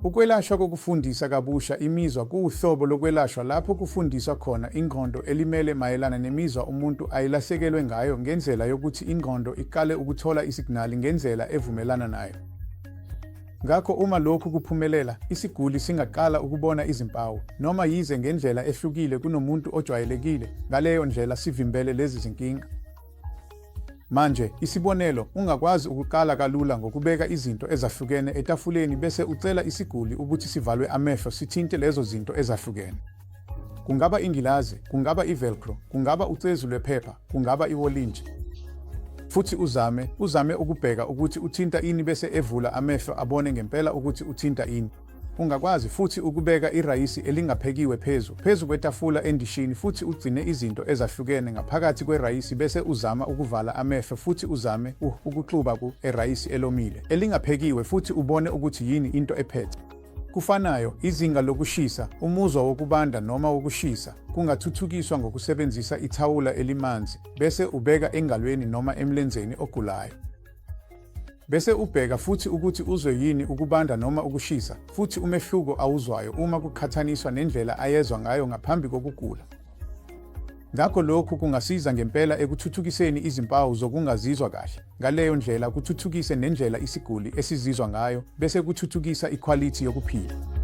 Ukwelashwa kokufundisa kabusha imizwa kuwuhlobo lokwelashwa lapho kufundiswa khona ingqondo elimele mayelana nemizwa umuntu ayilahlekelwe ngayo ngendlela yokuthi ingqondo iqale ukuthola isignali ngendlela evumelana nayo. Ngakho uma lokhu kuphumelela, isiguli singaqala ukubona izimpawu, noma yize ngendlela ehlukile kunomuntu ojwayelekile, ngaleyo ndlela sivimbele lezi zinkinga. Manje, isibonelo, ungakwazi ukuqala kalula ngokubeka izinto ezahlukene etafuleni bese ucela isiguli ukuthi sivalwe amehlo sithinte lezo zinto ezahlukene. Kungaba ingilazi, kungaba i-velcro, kungaba ucezu lwephepha, kungaba iwolintshi. Futhi uzame, uzame ukubheka ukuthi uthinta ini bese evula amehlo abone ngempela ukuthi uthinta ini. Ungakwazi futhi ukubeka irayisi elingaphekiwe phezu phezu kwetafula endishini futhi ugcine izinto ezahlukene ngaphakathi kwerayisi bese uzama ukuvala amehlo futhi uzame uh, ukuxuba ku erayisi elomile elingaphekiwe futhi ubone ukuthi yini into ephethe. Kufanayo, izinga lokushisa, umuzwa wokubanda noma wokushisa, kungathuthukiswa ngokusebenzisa ithawula elimanzi bese ubeka engalweni noma emlenzeni ogulayo. Bese ubheka futhi ukuthi uzwe yini ukubanda noma ukushisa, futhi umehluko awuzwayo uma kuqhathaniswa nendlela ayezwa ngayo ngaphambi kokugula. Ngakho lokhu kungasiza ngempela ekuthuthukiseni izimpawu zokungazizwa kahle, ngaleyo ndlela kuthuthukise nendlela isiguli esizizwa ngayo bese kuthuthukisa ikhwalithi yokuphila.